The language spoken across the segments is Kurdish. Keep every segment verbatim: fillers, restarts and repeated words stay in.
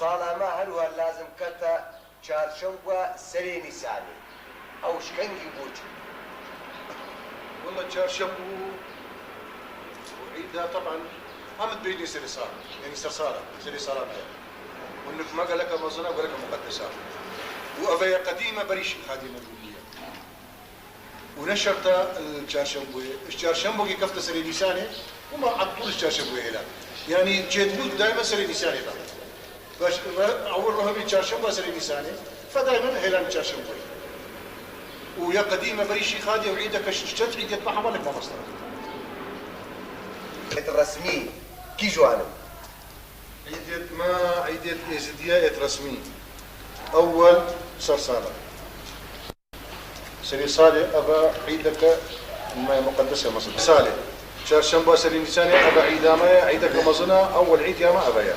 Sala me her wiha lazim kete çarşemba serê Nîsanê. Ew ji kengî bû çi? Wela çarşemb û û îda teban em dibêjinê serê sal. Yanî ser sala, serê sala me ye. Û nifme geleke mezin e, geleke muqedes e. Û eve ye qedîm e berî Şîxadiyê me bûye. Û ne şerta, e, çarşemboyê. Ji çarşemboyê kefte serê Nîsanê, û ma etûl ji çarşemboyê hêla. Yanî çêdibû daîma serê Nîsanê be. Baş, re, ewil rohevî çarşemba serê Nîsanê, fe daîma hêlan çarşemboyê. Û ya qedîme berî Şîxadiyê û îdeke ji çend îdiyet me hema nek mamosta. Êt resmî kî ji wan in? Îdiyet me, îdiyet êzidiya êt resmî. Ewel ser sala. Serê salê eve îdeke me muqedes e mezin. Salê. Çarşemba serê Nîsanê eve îda me ye, îdeke mezin e, ewel îdiya me eve ye.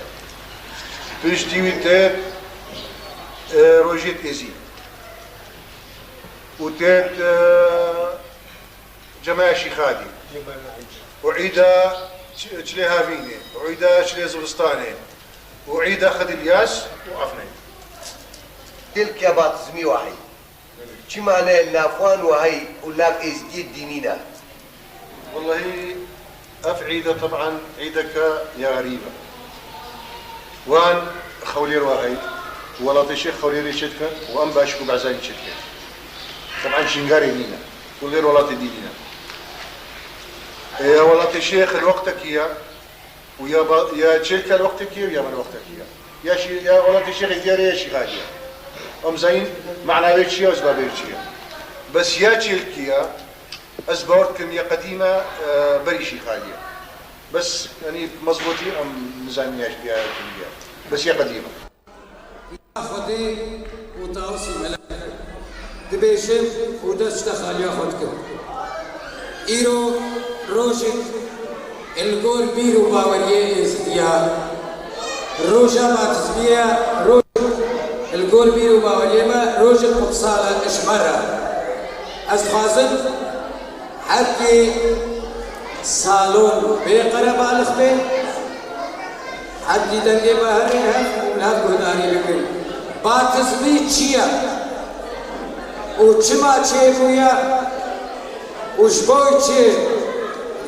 Piştî wî têt, e, rojêt êzî. Û têt, e, cemeya Şîxadî. Û îda ç-, çilê havînê. Û îda çilê zivistanê. Û îda Xwedî Îlyas û efnê. Tilkiya batizmî wahî. Çima ne nav wan wahî û nav êzdiyê dînî ne? Wellahî, ev îde teban îdeke ya xerîb e. Wan Xewlêr wahî, welatê Şêx Xewlêrê çêdikin û em Başik û Bezayî çêdikin. Teban Şingalê nîne. Xewlêr welatê dînî ne. Ê, ya welatê Şêx li wextekî ye. Û ya ba-, ya çêlke li wextekî ye û ya me li wextekî ye. Ya şî-, ya welatê Şêxê Diyarê ya Şîxadî ye. Em zayîn mena wê çi ye û sebebê wê çi ye. Bes ya çêlkî ye, ez bawer dikim ya qedîm e, e, berî Şîxadî ye. Bes, yanî, mezbûtî em nizanîn ya, ya kurdî ye. Bes ya qedîm e. Xwedê û Tawusî Melek dibêjim û dest ji te xaliya xwe dikim. Îro rojek li gor bîr û baweriyê êzidiya, roja batizmiyê, rojek li gor bîr û baweriyê me, rojek qutsal e ji me re. Ez dixwazim Hebkî salon bê qerebalix bê, hebkî dengê me herê hev û li hev guhdarî bikin. Batizmî çi ye û çima çêbûye û ji bo çi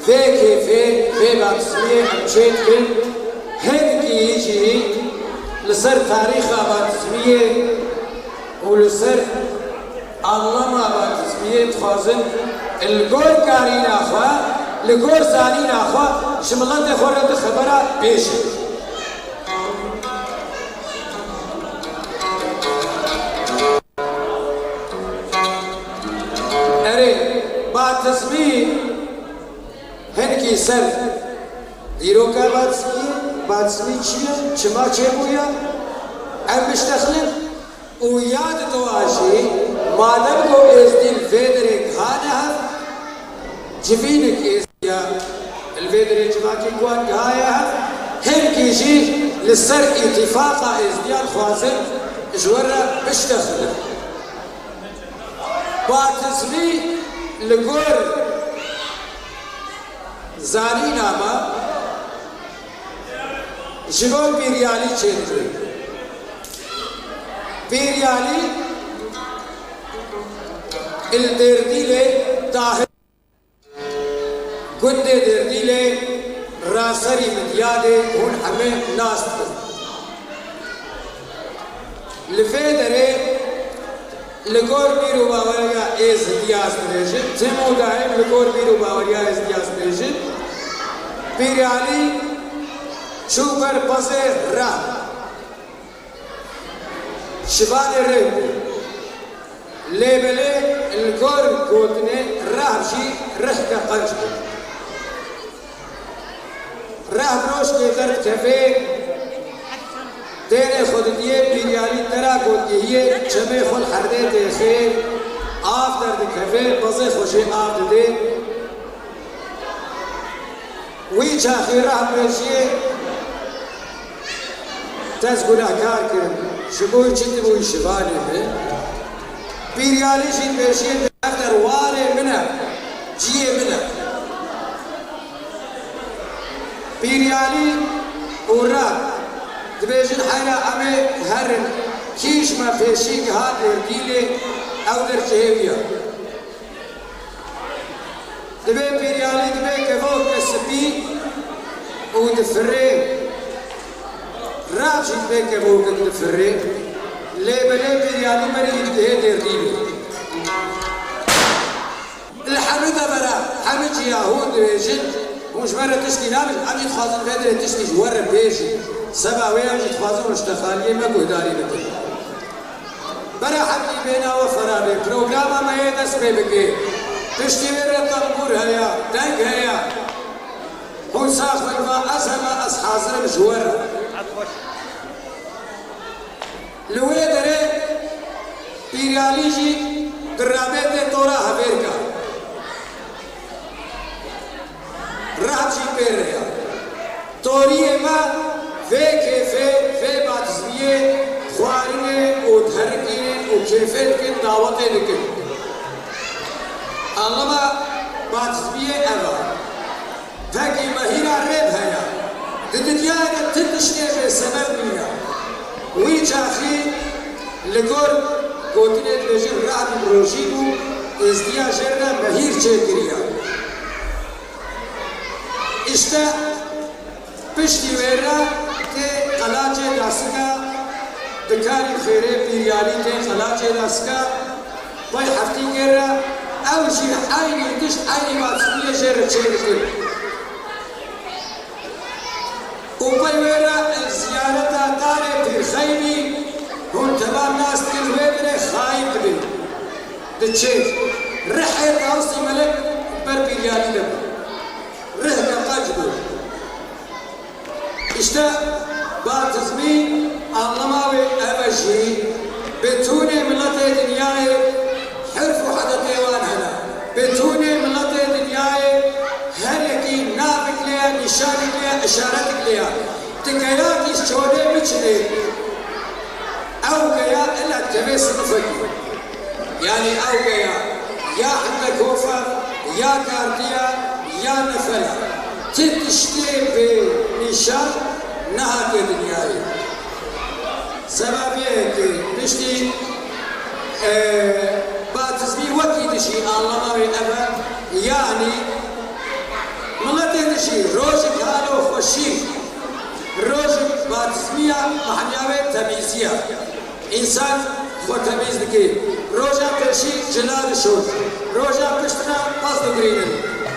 vê kêfê, vê batizmiyê em çêdikin? Hinkî jî li ser tarîxa batizmiyê û li ser anlama batizmiyê dixwazin li gor karîna xwe, li gor zanîna xwe ji miletê xwe re di xebera bêjin. Erê, batizmî hinkî ser dîroka batizmî, batizmî çi ye, çima çêbûye, em biştexilin. Û ya didoa jî, madem ku êzdî li vê derê gihane hev, civînek êzdiya li vê derê civakê ku wan gihaye hev, hinkî jî li ser îtîfaqa êzdiyan dixwazin ji we re biştexilin. Batizmî li gor zanîna me, ji bo Pîryalî çêdibe. Pîryalî li Dêrdîlê dahil, gundê Dêrdîlê raserî Midyadê hûn heme nas dikin. Li vê derê li gor bîr û baweriya êzidiya ez dibêjim, tim û daîm li gor bîr û baweriya êzidiya ez dibêjim, Pîryalî çû ber pezê reh, şivanê reh bû. Lê belê li gor gotinê reh jî rihke qenc bû. Reh rojkê derdikeve, têrê xwe didiyê, Pîryalî tera gotgehiyê, çemê xwe li herdê dêxê, av derdikeve, pezê xwe jê av didê. Wî çaxê reh bêjiyê, te ez gunehkar kirim, ji bo çi tu bûyî şivanê min? Pîryalî jî bêjiyê, ev der warê min e, ciyê min e. Pîryalî û reh Dibêjin heyra em ê herin, kî ji me pêşî giha Dêrdîlê, ew der cihê wî ye. Divê Pîryalî dibe kevokeke spî û difirê. Rav jî dibe kevokek difirê. Lê belê Pîryalî berî digihê Dêrdîlê. Li hemî devera, hemî ciya hûn dibêjin, hûn ji me re tiştî nabêjin, em jî dixwazin vê derê tiştî ji we re bêjin. Seba wê em jî dixwazin riştexaliyê me guhdarî bikin. Bera hemî bêhna we xera be, programa me yê dest pê bike. Piştî wê re tembûr heye, deng heye. Hûn sax bin, va ez heme, ez hazir im ji we re. Li wê derê Pîryalî jî di rabê tê tora hevêrka. Rav jî pê re ya. Toriyê me vê kêfê, vê batizmiyê xwarinê û diherikînin û kêfê dikin, dawetê dikin. Anlama batizmiyê ev e. Pekî mehîra rêv heye. Di dinyayê de ti tiştê bêsebeb nîne. Wî çaxî li gor gotinê dibêjin, Rehd rojî bû, êzdiya jê re mehîr çêkiriye. Îşte piştî wê re tê qelacê dasika, dikarî xêrê Pîryalî tê qelacê dasika, pey heftîkê re ew jî eynî tişt, eynî batizmiyê jê re çêdikin. Û pey wê re ziyareta darê Pîrxeynî hûn temam nas dikin, wê derê xayî dibin. Diçê rihê Tawusî Melek ber Pîryalî de bû. Rih de qenc bû. Îşte batizmî anlama wê ev e jî, betûnê miletê dinyayê herf û hedetê wan hene. Betûnê miletê dinyayê her yekî navek lê ye, nîşanek lê ye, işaretek lê ye. Ti keyakî şolê biçinê, ew keya illa dikeve sinifekî. Yanî ew keya ya hindekof e, ya kardî ye, ya nefel e. Ti tiştê bê nîşan nehatiye dinyayê. Seba vê yekê piştî, e, batizmî wekî dijî anlama wê ev e. Yanî miletê dijî rojek halo xweşî, rojek batizmî ya, mehniya wê temîzî ya. Însan xwe temîz dike. Roja pêşî cila dişon. Roja pişt re pez digurînin.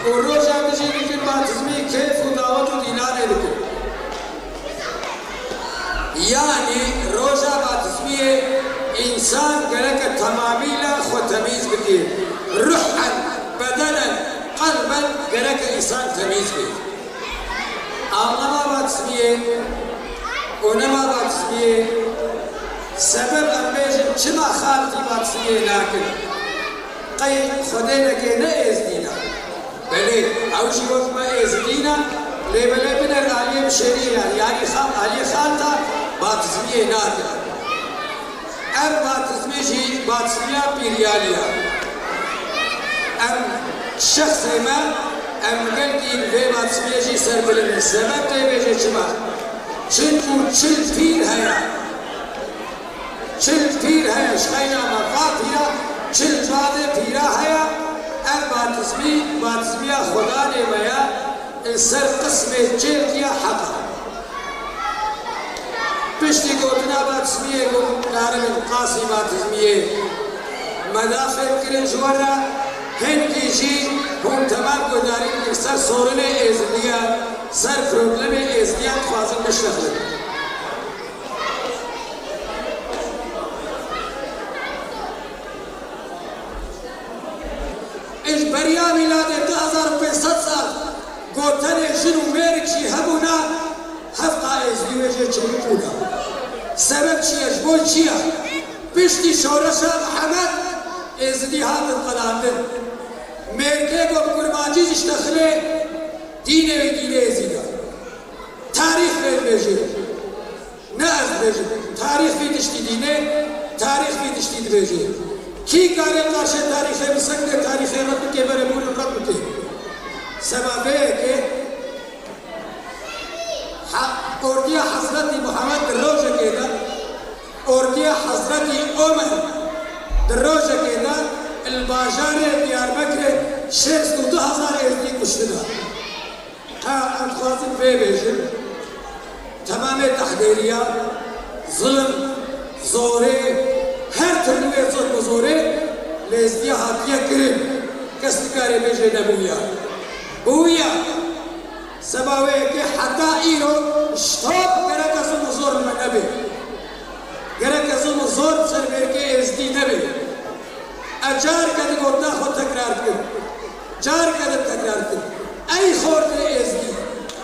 Û roja dijî dikin batizmî kêf û dawet û dîlanê dikin. Yanî roja batizmiyê însan gereke temamîle xwe temîz bike. Ruhen, bedenen, qelben gereke însan temîz be. Anlama batizmiyê û nema batizmiyê, sebeb em bêjin çima xaltî batizmiyê nakin? Qey Xwedê neke ne êzdî ne? Belê, ew jî wek me êzdî ne, lê belê biner aliyê bişêrî, yanî alî xal-, aliyê xalta batizmiyê nakin. Ev batizmê jî batizmiya Pîryalî ye. Em şexsê me, em gelkî li vê batizmiyê jî serbilind in. Sebeb tê bêje çima? Çil û çil pîr heye. Çil pîr heye, ji xeyna me va pîra, çil badê pîra heye. Ev batizmî, batizmiya Xwedanê me ye. Li ser qismê çêlkiya heq e. Piştî gotina batizmiyê ku karin qasî batizmiyê me da fêhm kirin ji we re, hingî jî hûn temam guhdarî dikin ser sorinê êzidiyan, ser problemê êzidiyan dixwazin biştexilin. Ji beriya mîladê du hezar û pênc sed sal ku tenê jin û mêrik jî hebûna, hevqa êzdî wê jê çêbûna. Sebeb çi ye? Ji bo çi ye? Piştî şoreşa Mihemed êzidî hatin qelandin. Mêrikê ku bi kurmancî diştexile, dînê wê dînê êzîd e. Tarîx vê dibêje. Ne ez dibêjim. Tarîx vî tiştî dîne, tarîx vî tiştî dibêje. Kî kare qarşê tarîxê bisekine, tarîxê red bike, bere bûrin red bike. Seba vê yekê Ha, ordiya Hezretî Muhammed di rojekê de, ordiya Hezretî Omer di rojekê de li bajarê Diyarbekirê şêst û du hezar Êzdî kuştine. Ha, em dixwazin vê bêjin, temamê tehdêriya, zilim, zorê, her turnûyê zilm û zorê li Êzdiya hatiye kirin. Kes nikare bêje nebûya. Bûya. Seba wê yekê heta îro ji top gereke zilm û zor li me nebe. Gereke zilm û zor ser mêrgê Êzdî nebe. Ez careke din gotina xwe tekrar dikim. Careke din tekrar dikim. Ey xortê Êzdî,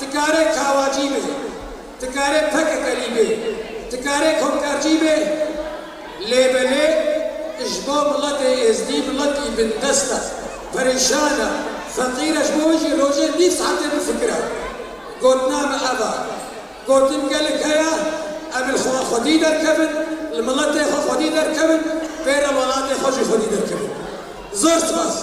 tu kare kawacî be, tu kare P K K'lî be, tu kare komkarcî be, lê belê ji bo miletê Êzdî, miletî bindest e, perîşan e, feqîr e, ji bo wê jî rojê nîv saetê bifikire. Gotina me ev e. Gotin gelek heye, em li xwe xwedî derkevin, li miletê xwe xwedî derkevin, bêre welatê xwe jî xwedî derkevin. Zor spas.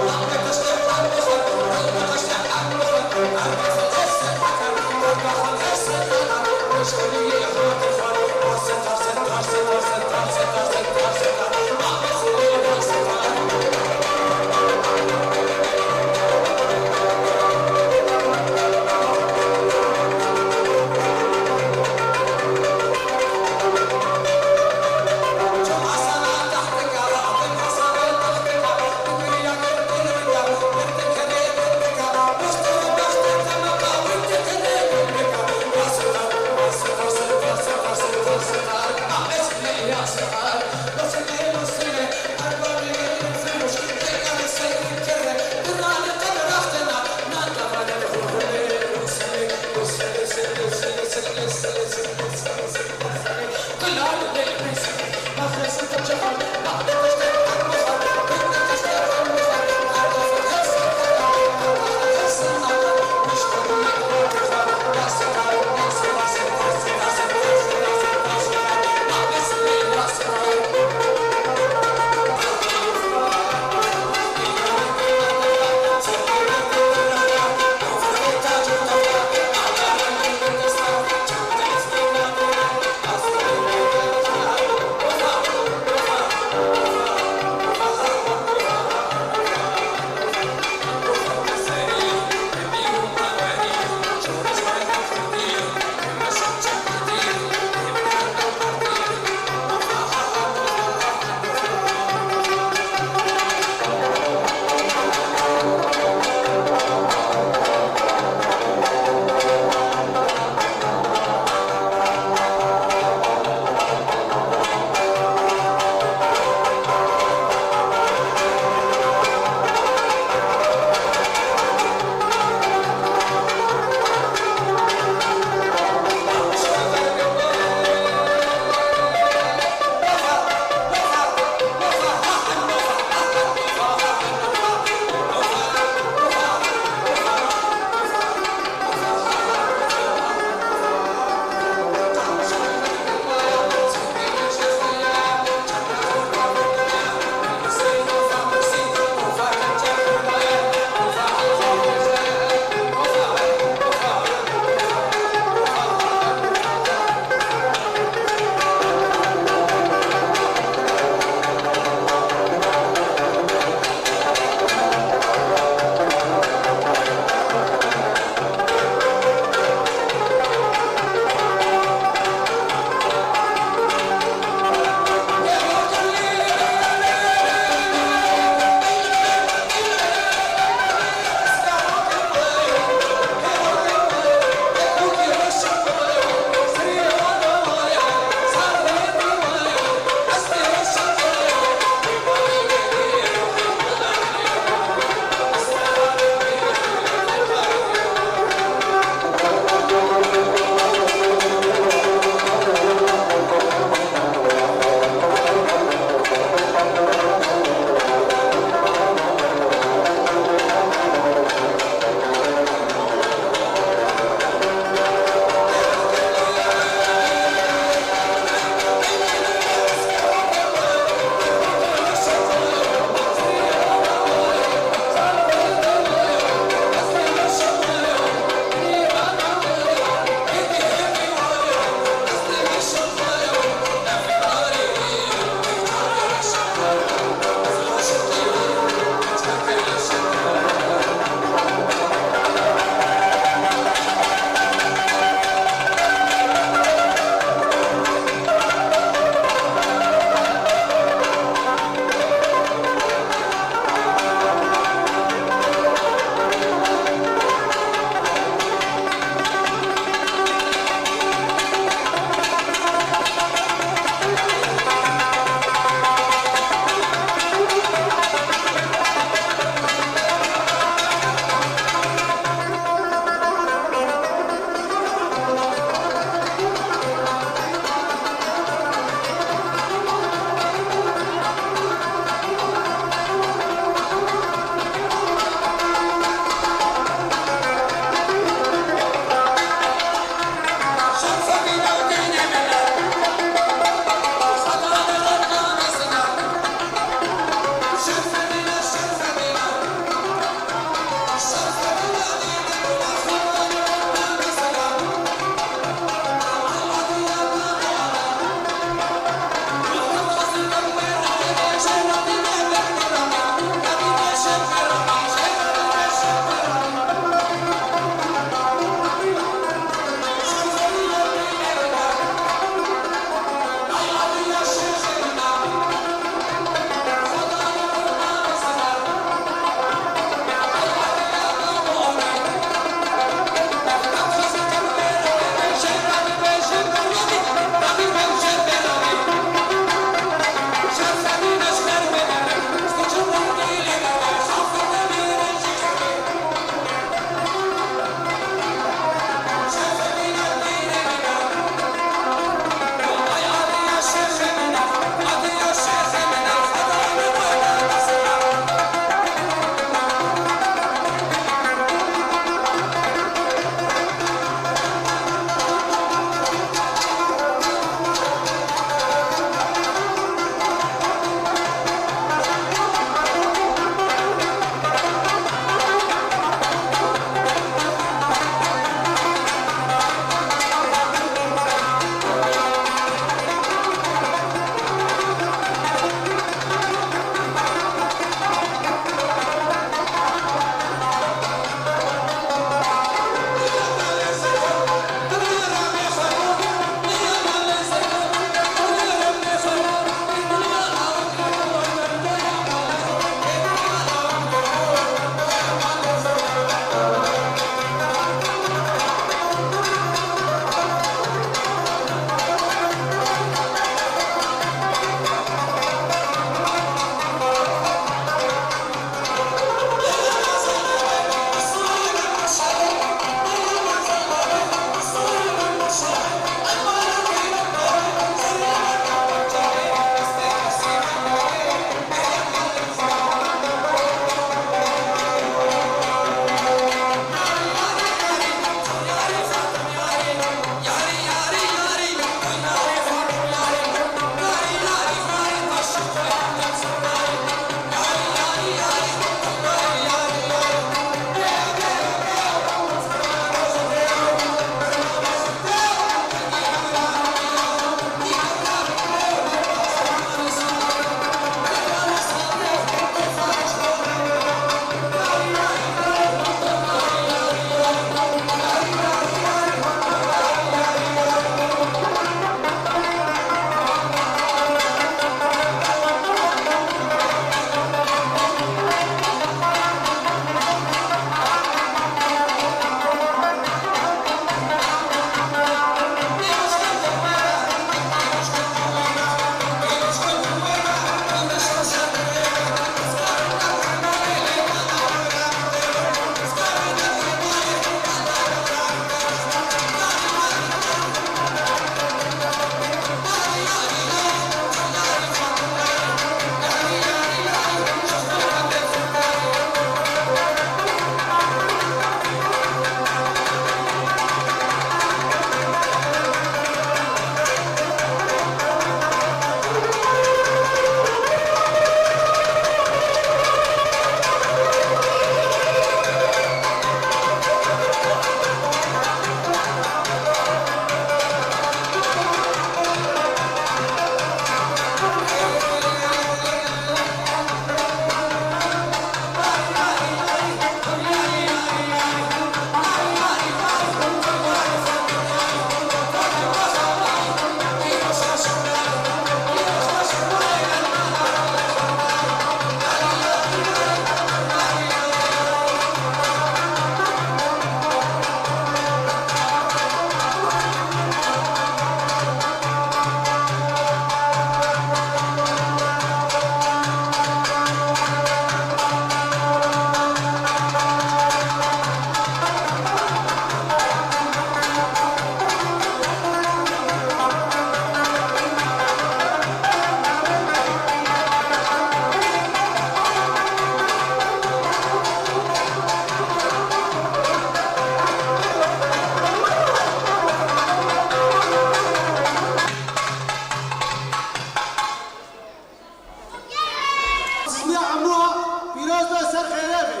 Xêrê bî.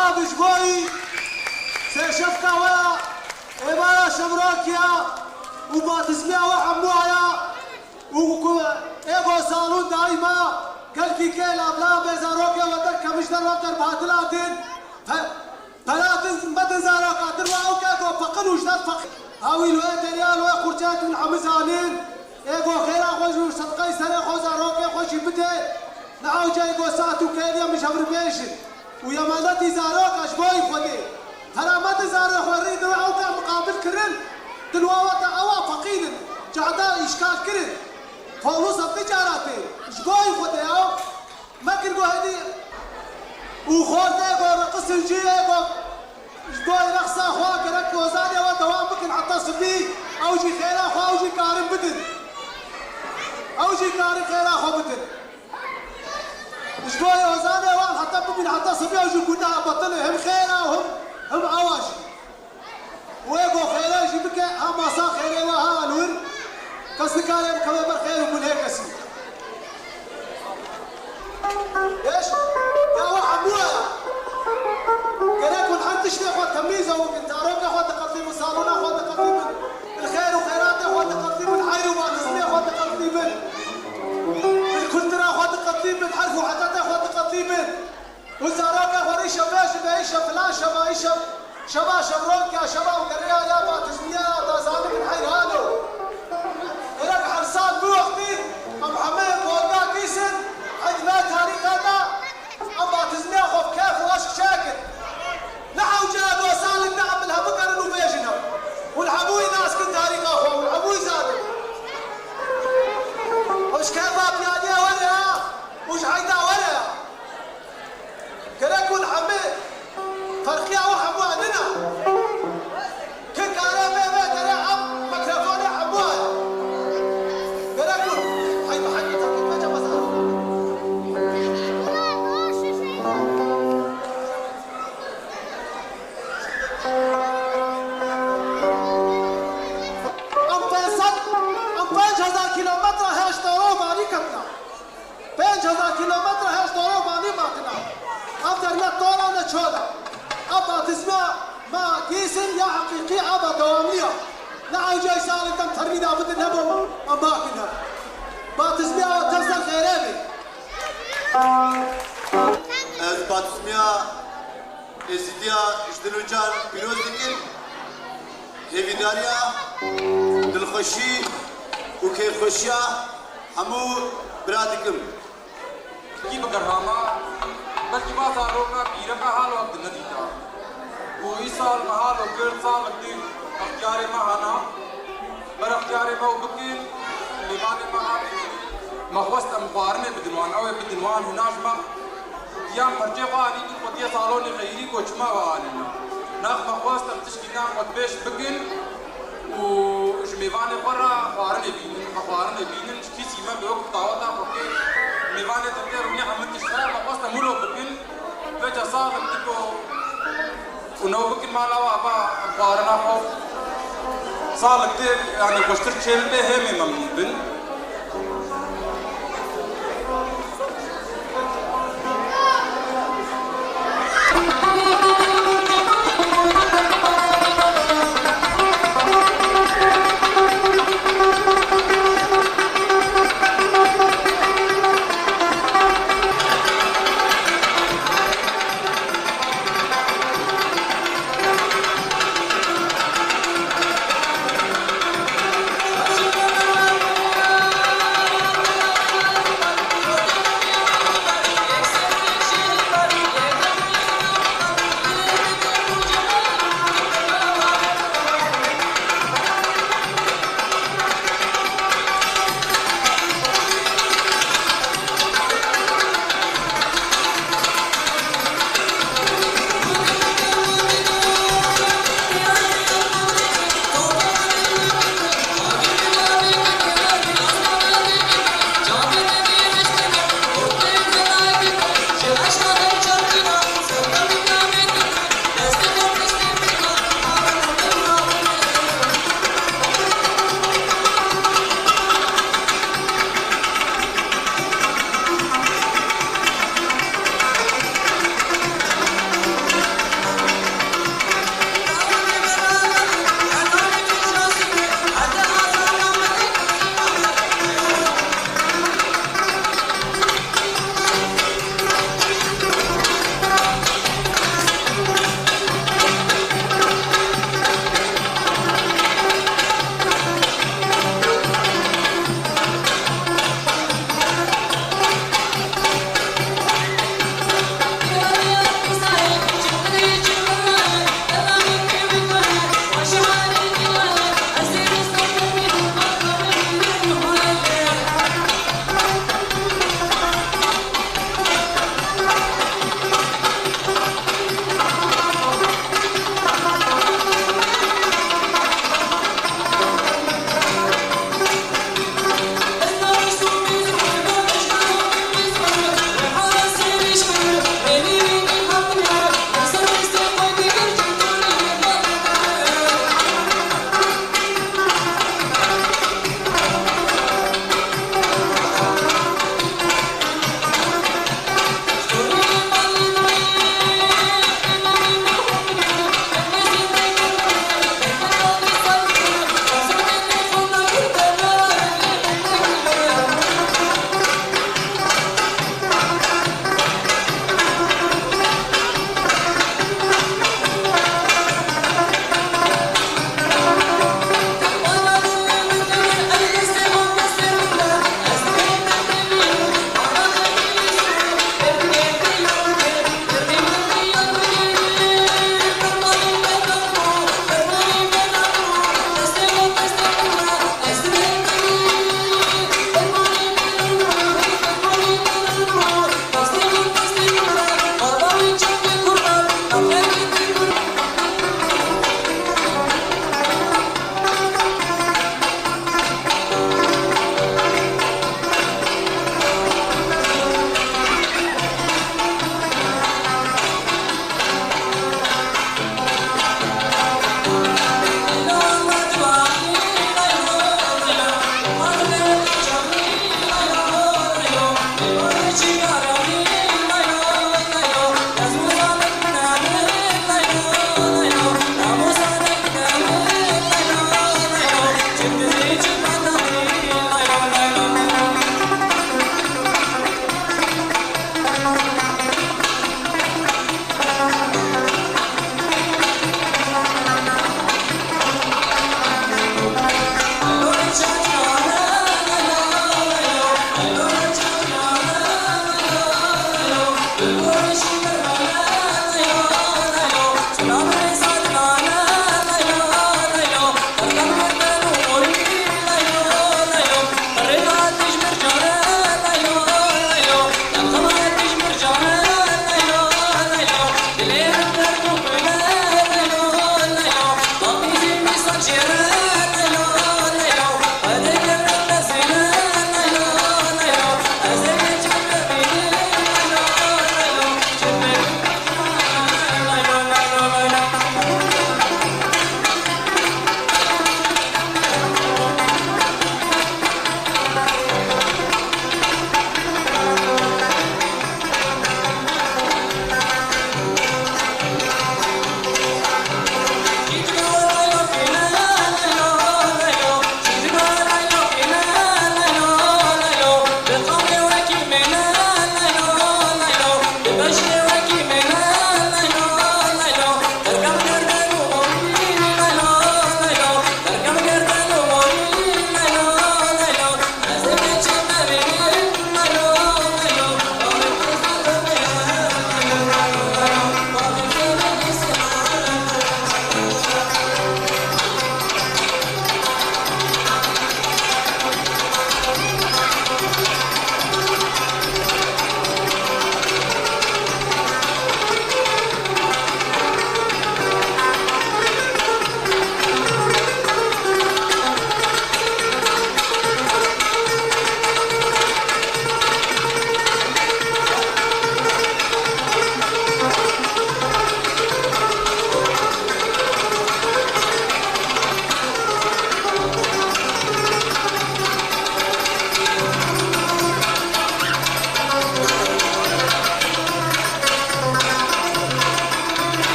Av ji bo yî sêşefka we ya, êvara şevrokiya û batizmiya we hemû aya û ku ê go salûn daîma gelkî kê lavla bê zarokê we derkevij der we der bi hatin hatin. Pe-, Peratin medin zaroka, din wa ew ke go feqir û ji der feqir. Hawî lo ê derya lo ê qurçet min hemî zanin. Ê go xêra xwe ji sedqey serê xwe zarokê xwe jî bide. Ne ew cayê go saet û kêliye min ji hev re bêjin. Û yemanetî zaroka ji bo yî Xwedê. Pera medin zarê xwe rî din wa ew ke miqabil kirin. Din wa weta ewa feqîr in. Cehda îşkal kirin. Polûs ev ti cara tê. Ji bo yî Xwedê ew. Mekir go hêdî û xortê go reqis in jî ê go ji bo rexsa xwe gerek ozanê we dewam bikin heta sibî, ew jî xêra xwe ew jî karin bidin. Ew jî karin xêra xwe bidin. Ji bo ozanê wan heta bibîn heta sibî ew jî guneha betil e, him xêra û him, him ewa jî. Wê go xêrê jî bike, ha masa xêrê we ha li wir. Kes nikare bikeve ber xêr û gunhê kesî. Êş, ya we hemû ya. Gerek hûn her tiştê xwe temîz ew bikin. Zarokê xwe diqetîbin, salona xwe diqetîbin. Li xêr û xêratê xwe diqetîbin, eyr û batizmê xwe diqetîbin. Li kultura xwe diqetîbin, erf û edetê xwe diqetîbin. Û zarokê xwe rîşe bêjin, be îşe filan şeva, îşe şeva şevrokiya, şeva û geriya ya batizmiya ya da zanibin heyran o. Gerek her sal bi wextî em hemê bolga kîsin, ey di me tarîxa de em batizmiya xwe bi kêf û eşq çêkin. Ne ew caya do salin de em li hev bikarin û bêjin ew. Hûn hemûyî nas kin tarîxa xwe, hûn hemûyî zanin. Û ji kêfa piyadiya were ya, û ji heyda were ya. Gerek hûn hemî ferqiya we hemû anîna. Kê kare bê vê derê ev mikrofonê hemû heye. Gerek hûn. Hey, hey, hey, hey, hey, hey, hey. Em pênc sed, em pênc hezar kîlometre hêj doro vanî ketina. Pênc hezar kîlometre hêj doro vanî makina. Ev dermet dora ne çoda. Ev batizma ma kîsin ya heqîqî ava dewamliya. Ne ew cay salin dem termîda bidin hebû em makina. Batizmiya we tev ser xêrê bî. Ez batizmiya Êzîdiya ji dil û can pîroz dikin. Hêvîdariya, dilxweşî û kêfxweşiya hemû bira dikim. Kî bigerhama, belkî va zaroka pîreka halo hevdin nedîta. Û îsal me halo kir, salek din extiyarê me hana. Ber extiyarê me û bikin, mêvanê me hatin. Me xwest em xwarinê bidin wan, ew ê bidin wan, hûna ji me diyan perçê xwe anî, tu xwediye salonê xeyrî ku çima we anîna. Nax me xwest em tişkî nan xwe pêş bikin û ji mêvanê xwe re xwarinê bînin, me xwarinê bînin, ji kîsî me bi wek daweta xwe kê mêvanê din tê rûnê hemû tişt heye, me xwest em wilo bikin, vêca salek din ku Û new bikin mala we, ava em xwarina xwe salek tê, yanî xweştir çêbibê, hêmê memnûn bin.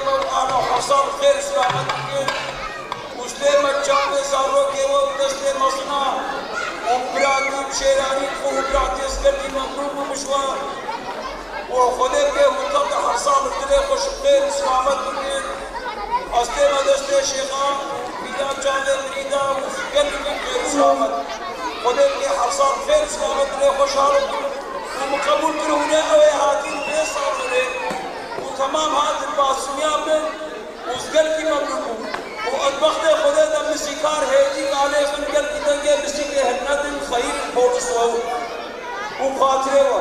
me û ala Hesan xêr û selamet bikin. Û stê me çavê zarokê we û destê mezina û biratî û şêranî xwe û biratê Zgerdî mebrûk û bijwa. û Xwedê bike hûn tevde Hesan bi dilê xwe ji xêr û selamet bikin. Astê me destê şêxan û pîra çavê mirîda û gelî bin xêr û selamet. Xwedê bike Hesan xêr û selamet dilê xwe ji halo bikin. Û min qebûl kir hûn ê ew ê hatîn vê salonê û temam hatin basûniya min. Û gelkî memnûn bû. Û ez bextê Xwedê de mizîkar hêdî nalê xin gelkî dengê mizîkê hilnedin xeyîr polis we û xatirê we.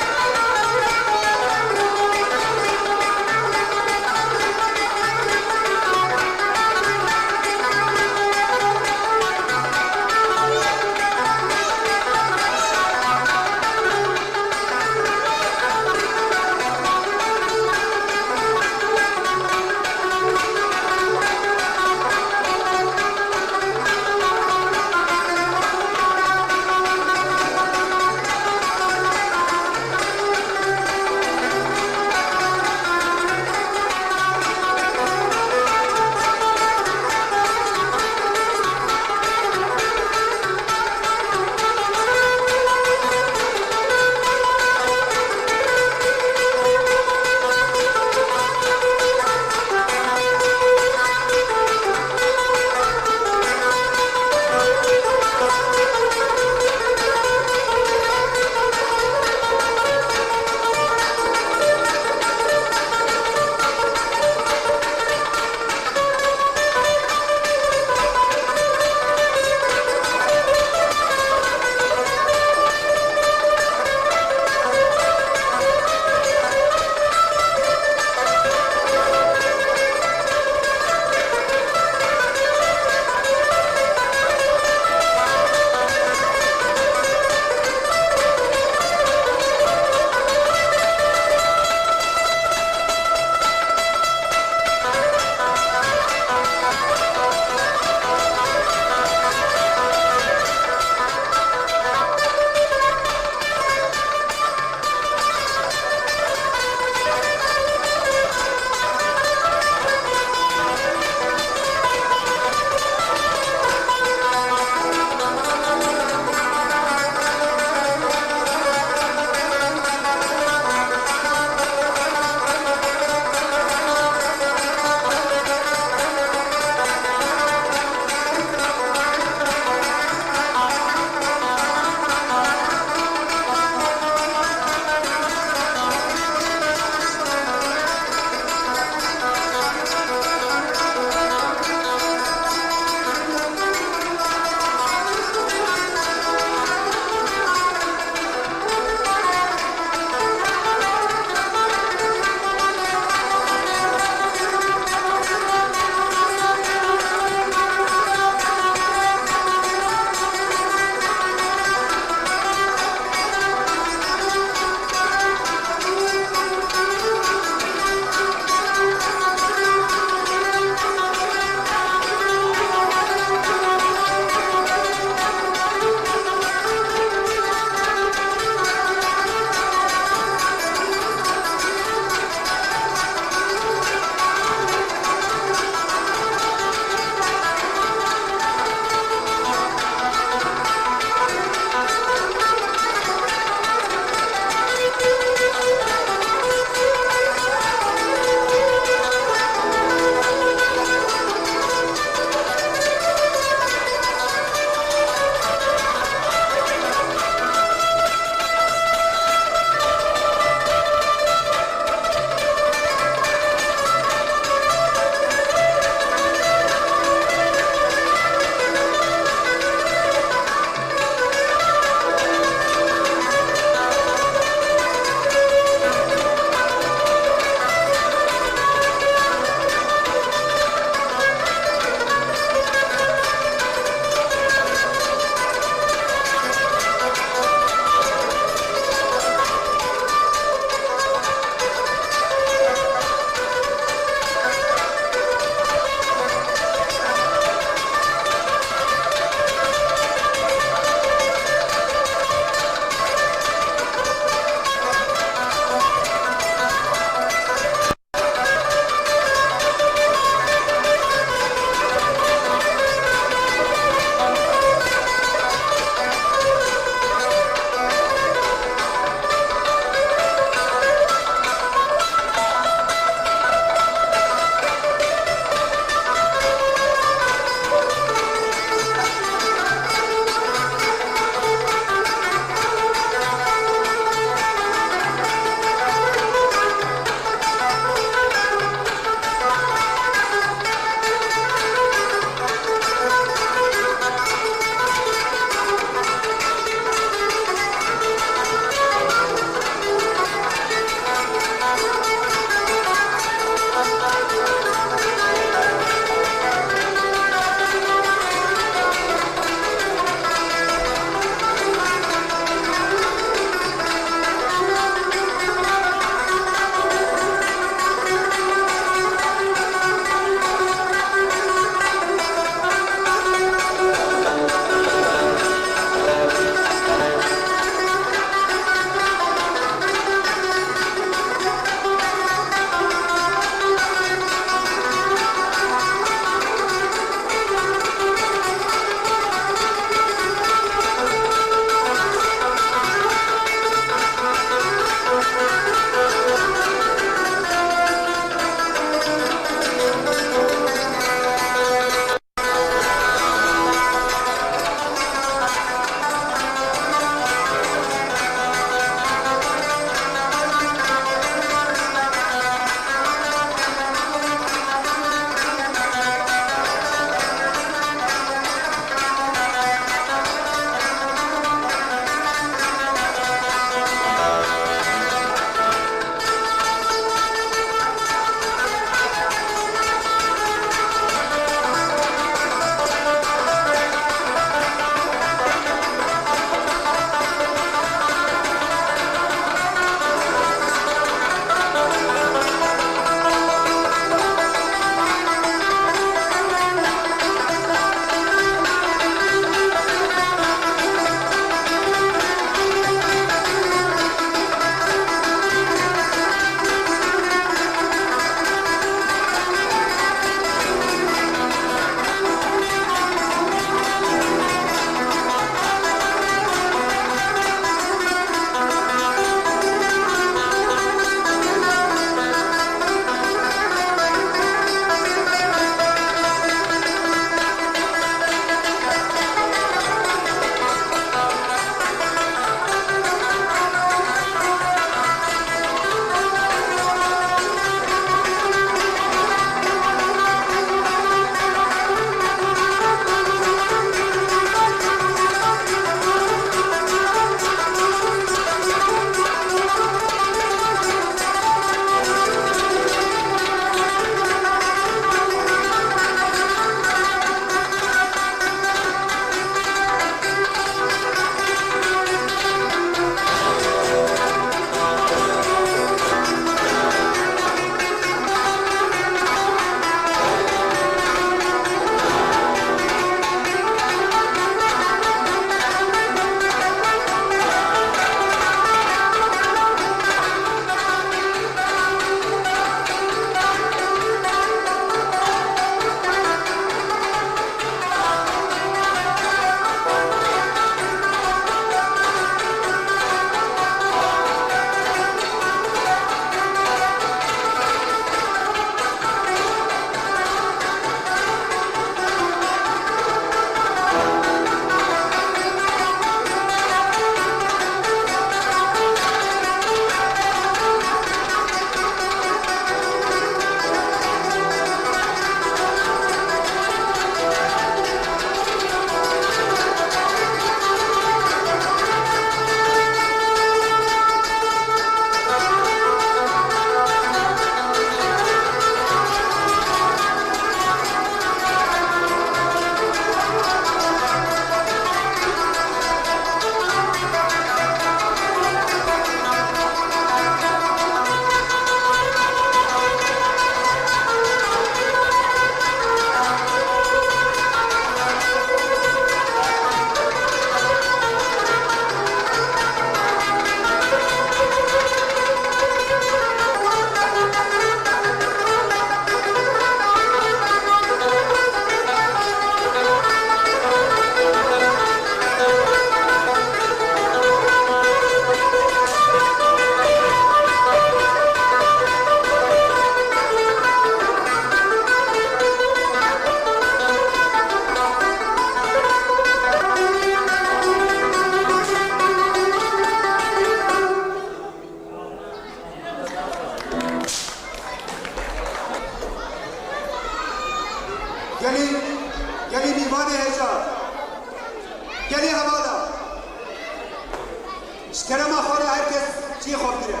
Ji kerema xwe re her kes cihê xwe bigire.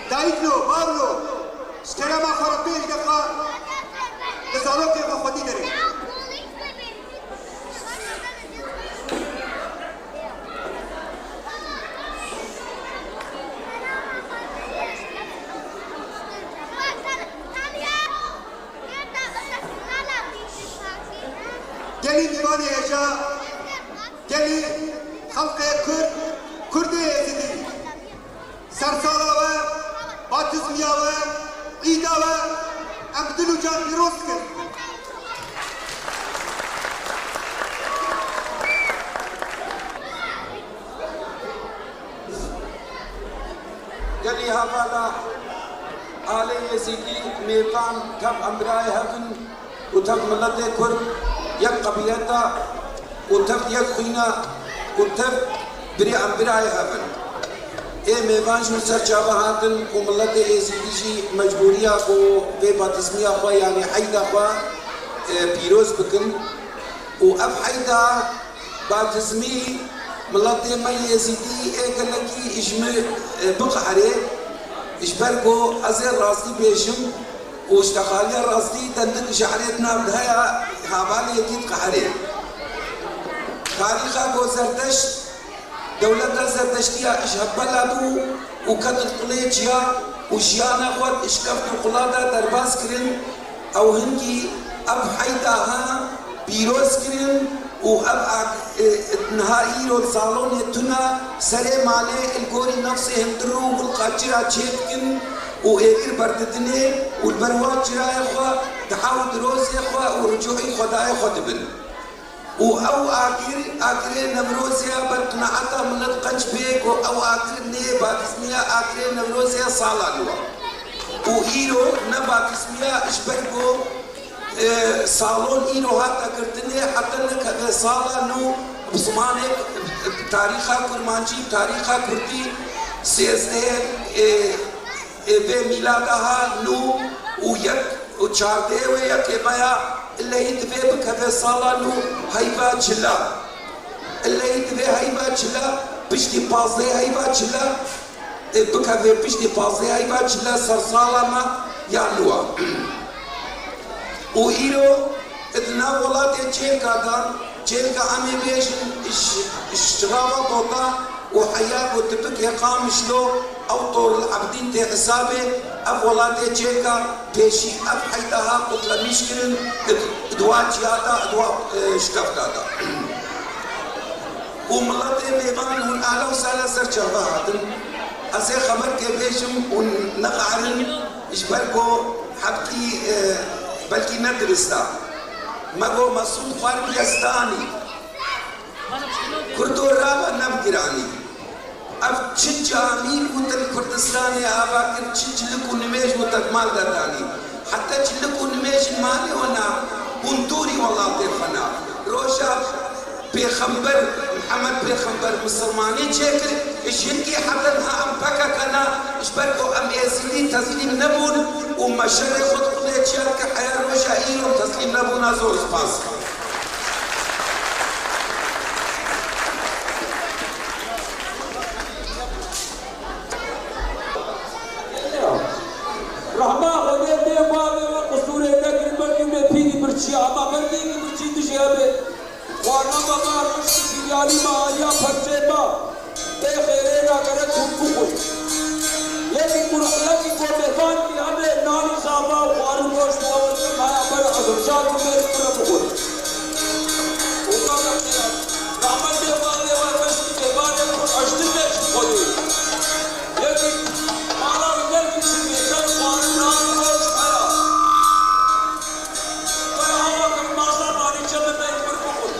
Dayikno, bavno, ji kerema xwe re pêş de xwe li zarokên xwe xwedî derê. Gelî mêvanê hêja, gelî xelqê Kurd, Kurdê Êzidî. Sersala we, batizmiya we, îda we, em dil û can pîroz dikin. Gelî hevala alê Yezîdî, mêvan, tev em birayê hev in û tev miletê Kurd, yek qebîleta û tev yek xwîna û tev birê em birayê hev in. Ê mêvan jî ser çava hatin û miletê Êzîdî jî mecbûriya ku vê batizmiya xwe, yanî heyda xwe, e, pîroz bikin û ev heyda Batizmî, miletê me Yezîdî ê gelekî ji min, e, biqeherê, ji ber ku ez ê rastî bêjim û ji texaliya rastî tendik ji erê di nav de heye, hevalê yekî diqeherê. Tarîxa ku Zerdeşt, dewleta Zerdeştiya ji hevbela bû û ket di qulê çiya û jiyana xwe di şikeft û qula de derbas kirin, Ew hingî ev heyda ha pîroz kirin û ev ak-, e, niha îro salonê tuna serê malê li gorî nefsê hundir û wilqa çira çêdikin û êgir berdidinê û li ber wan çirayê xwe diha û dirozê xwe û ricûî Xwedayê xwe dibin. Û ew agir, agirê Newrozê ya ber qinaeta milet qenc bê ku ew agir nê batizmiya agirê Newrozê ya sala nû a. Û îro ne batizmiya ji ber ku, e, salon îro hate girtinê heta nekeve sala nû bi zimanê, bi tarîxa kurmancî, bi tarîxa kurdî sêzdehê, e, Ê vê mîlada ha nû û yek û çardehê wê yekê me ya, illeyî divê bikeve sala nû heyva çila. Illeyî divê heyva çila, piştî pazdehê heyva çila, ê bikeve piştî pazdehê heyva çila sersala me ya nû a. Û îro di nav welatê çêlka de, çêlka em ê bêjin ji, ji çixava Bota û heya ku tipikê Qamişlo ew Toril Ebdîn tê hisabê, ev welatê çêlka pêşî ev heyda ha qutlemîş kirin, di, di wa çiya de, di wa, e, şikefta de. Û miletê mêvan hûn ala û sala ser çava hatin. Ez ê xeberkê bêjim û neqeherin, ji ber ku hebkî, e, belkî ne dirist e. Me got Mesûd xwar bi Yezdanî. Kurdo rava ne bi giranî. Ev çi camî û te li Kurdistanê ava kir, çi cilik û nimêj û te di mal de danî. Heta cilik û nimêjên malê we na, hûn dûrî welatê xwe na. Roja Pêxember, Mihemed Pêxember misilmanî çêkir, ji hinkî heta niha em P K K na, ji ber ku em Êzidî teslîm nebûn û me şerê xwe di qulê çiya dike, heya roja îro teslîm nebûna, zor spas. Rehma Xwedê dê bavê we qisûrê nekirin, belkî me pîrî birçî, ama ber dêkî birçî dijî hebe. Xwarina me me reşt û şîryanî me aliya perçê me. Tê xêrê ra gerek hûn bixwin. Yekî kur-, yekî ku mêvan kî hebe nanî zava û xwarin goşt û ew maya ber ez rica dikim mêrî kure bixwin. Û me me rahmetê bavê we reşt û mêvanê ku reştin me ji Xwedê. Yekî mala wî ne li Misirê, ne li xwarin, ne li goşt heye. Were awa kirmaza manî çemê me yî pir bixwin.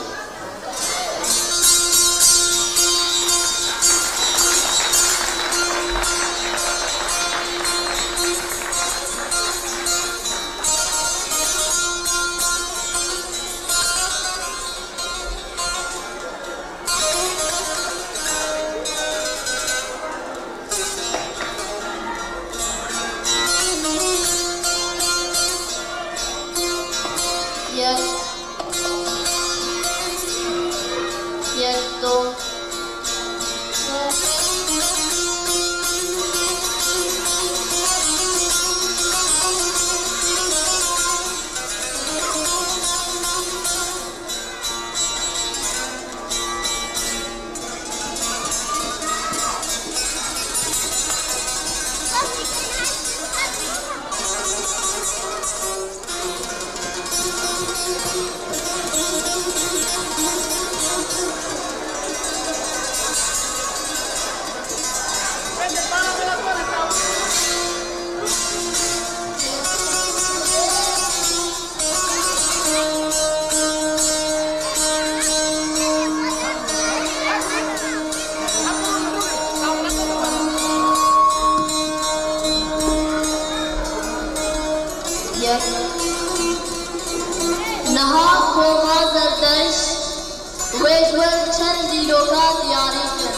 Wê ji we çend dîroka diyarî kin.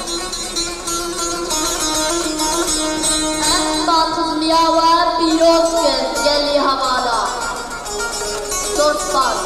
Em batizmiya we pîroz kin gelî hevala. Zor spas.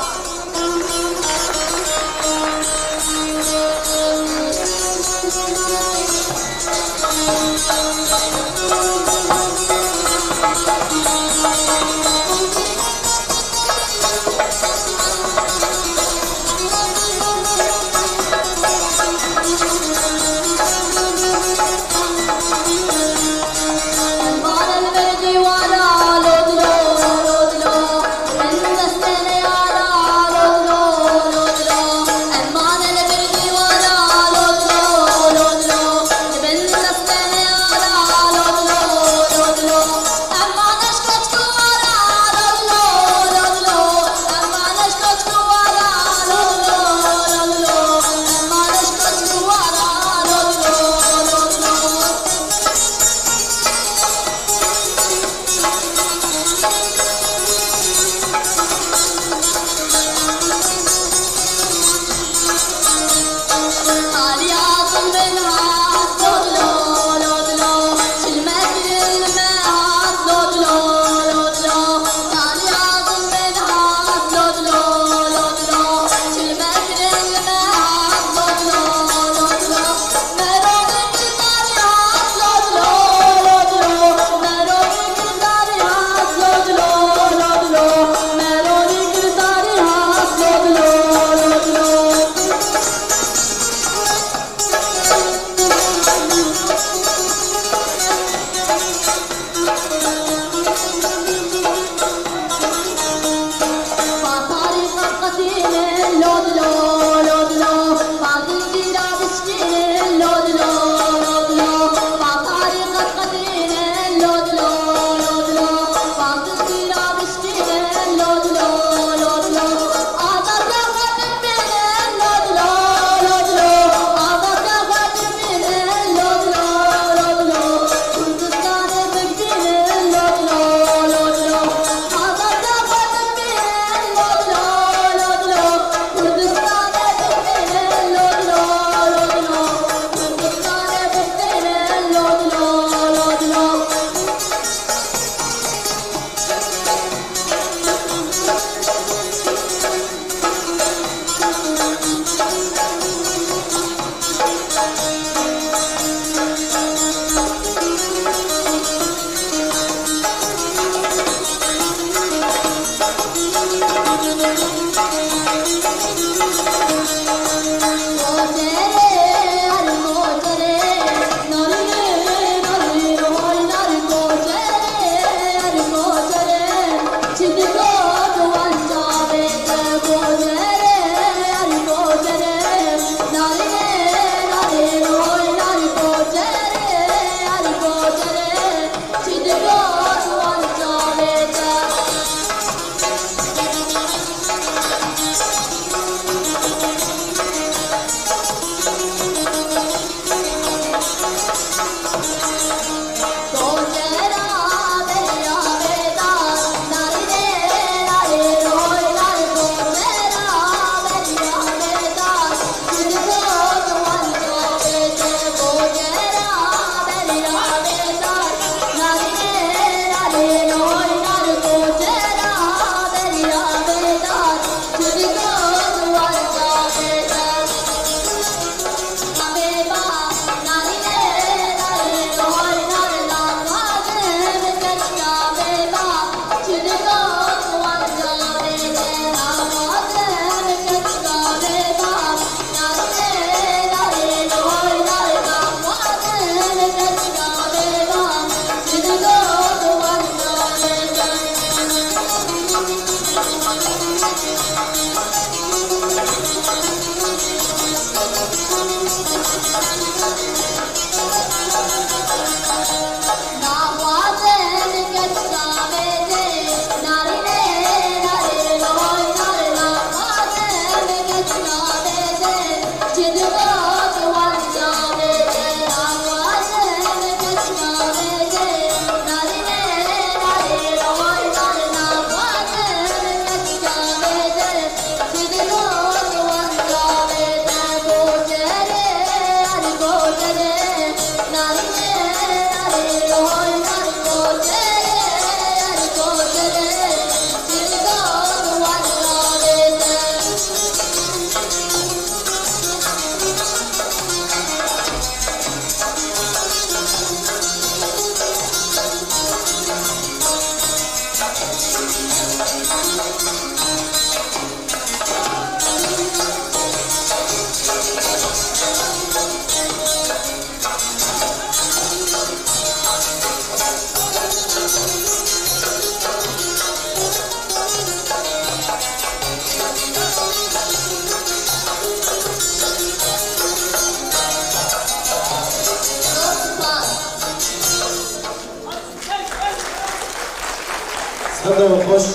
Xweş.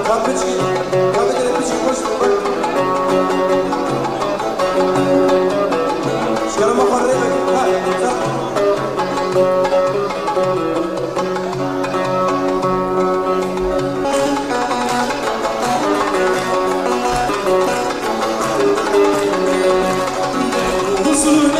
Ka piçkî, ka bigire piçkî xweş. Şerema xwe rê veke. Ha,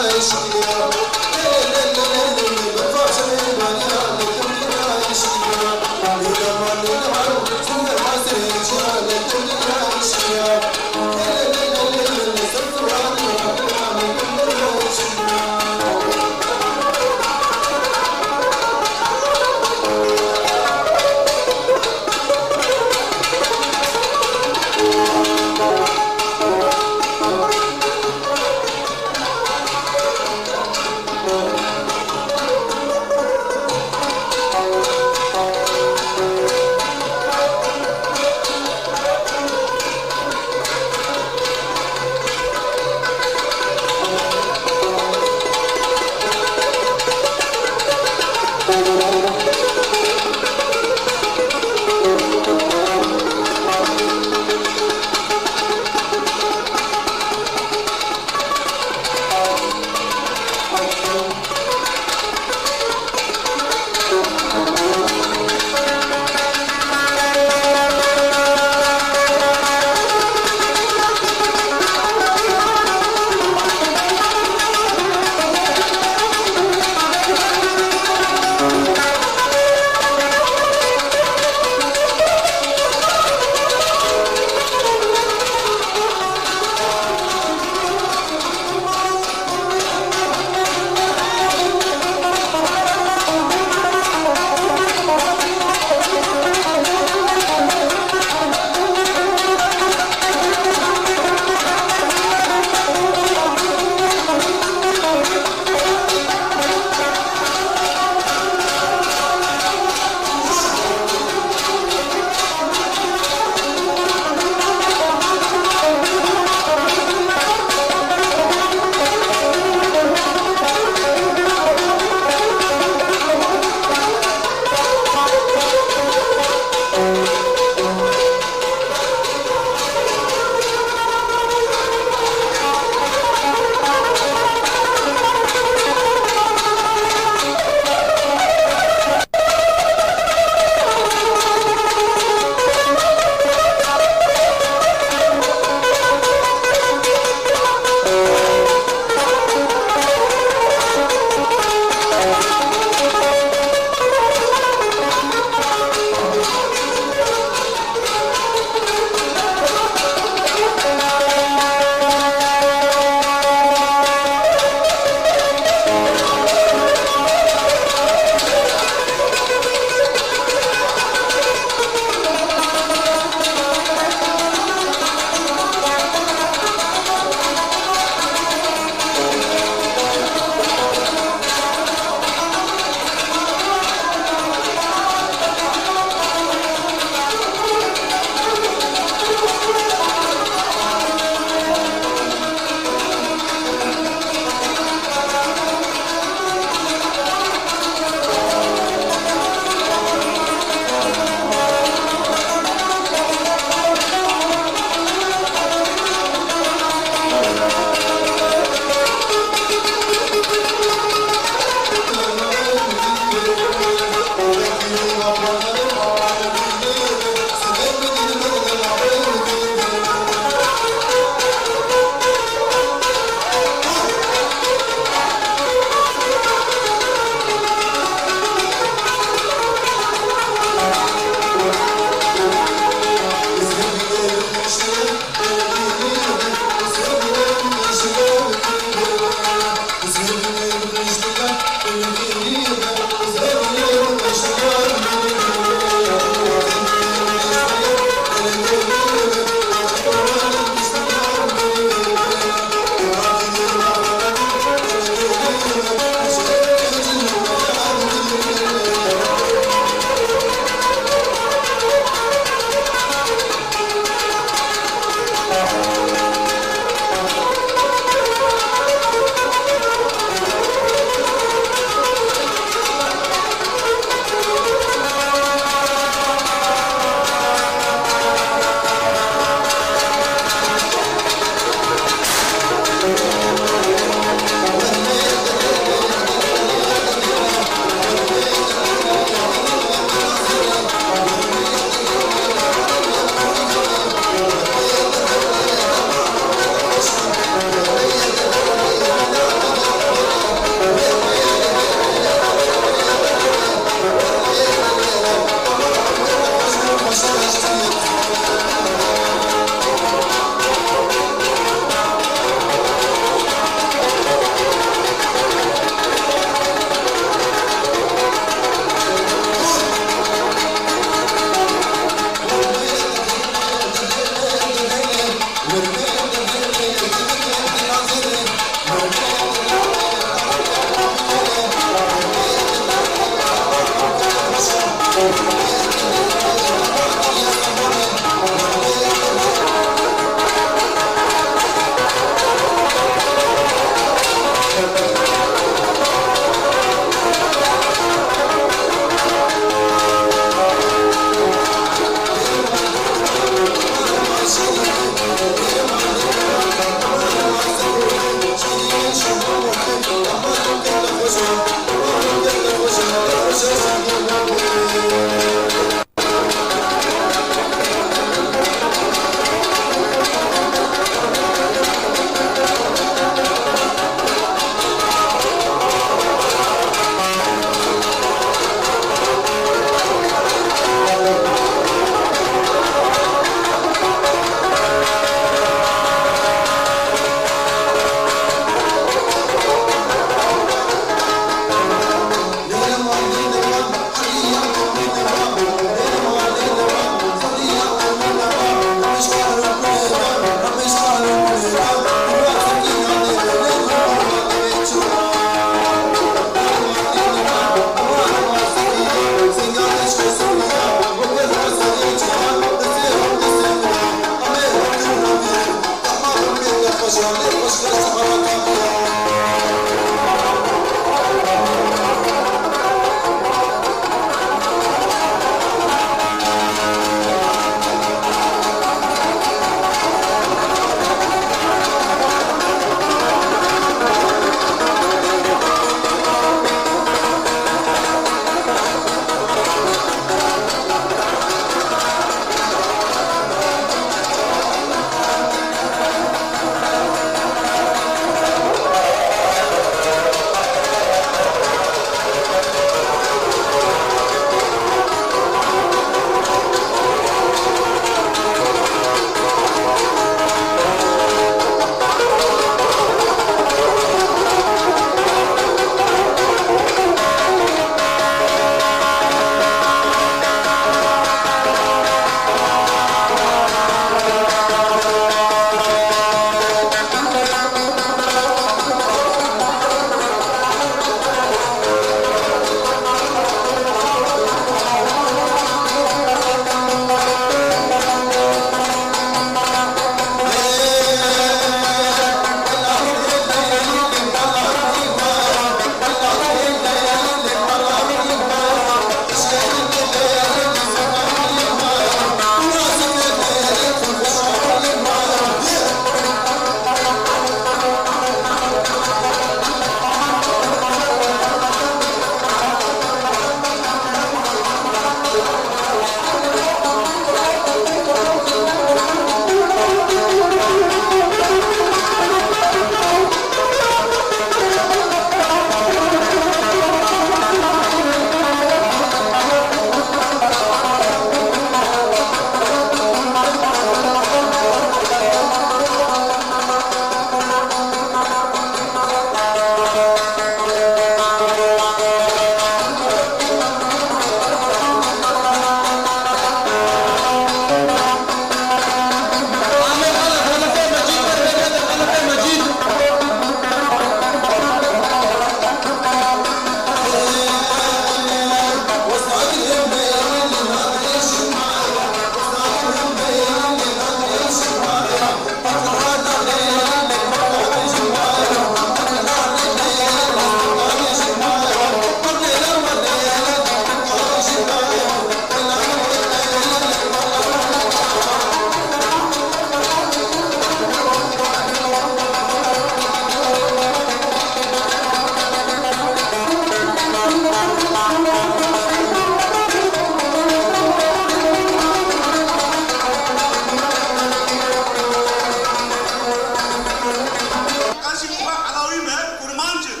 Ez jî xwe Elawî me, kurmanc im.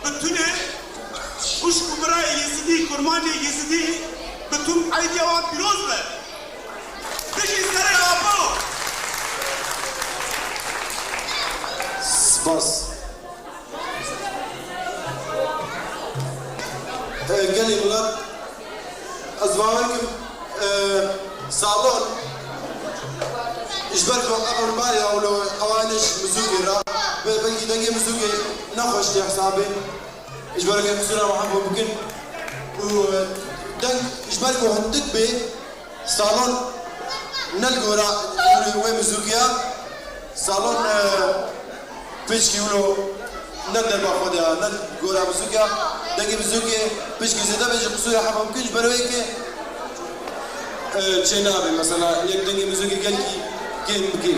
Bi tunê xwişk û birayê Yezidî, kurmancê Yezidî, bi tun eydiya wan pîroz be. Bijî serê Apo! Spas. Gelê milet, ez bawer kim, e, salon ji ber ku ev hûnbarê ya wilo ewanê ji mizûkê re, be-, belkî dengê mizûkê nexweş tê hesabê. Ji ber ku qisûra me hefo bikin û, e, deng ji ber ku hindik bê, salon ne li gora wê mizûkiya, salon, e, pişkî wilo ne derba xwe de ya, ne li gora mizûkiya, dengê mizûkê pişkî zêde be, ji qisûra hefa bikin, ji ber wê yekê, e, çênabe, mesela, yek dengê mizûkê gelkî kêm bikê.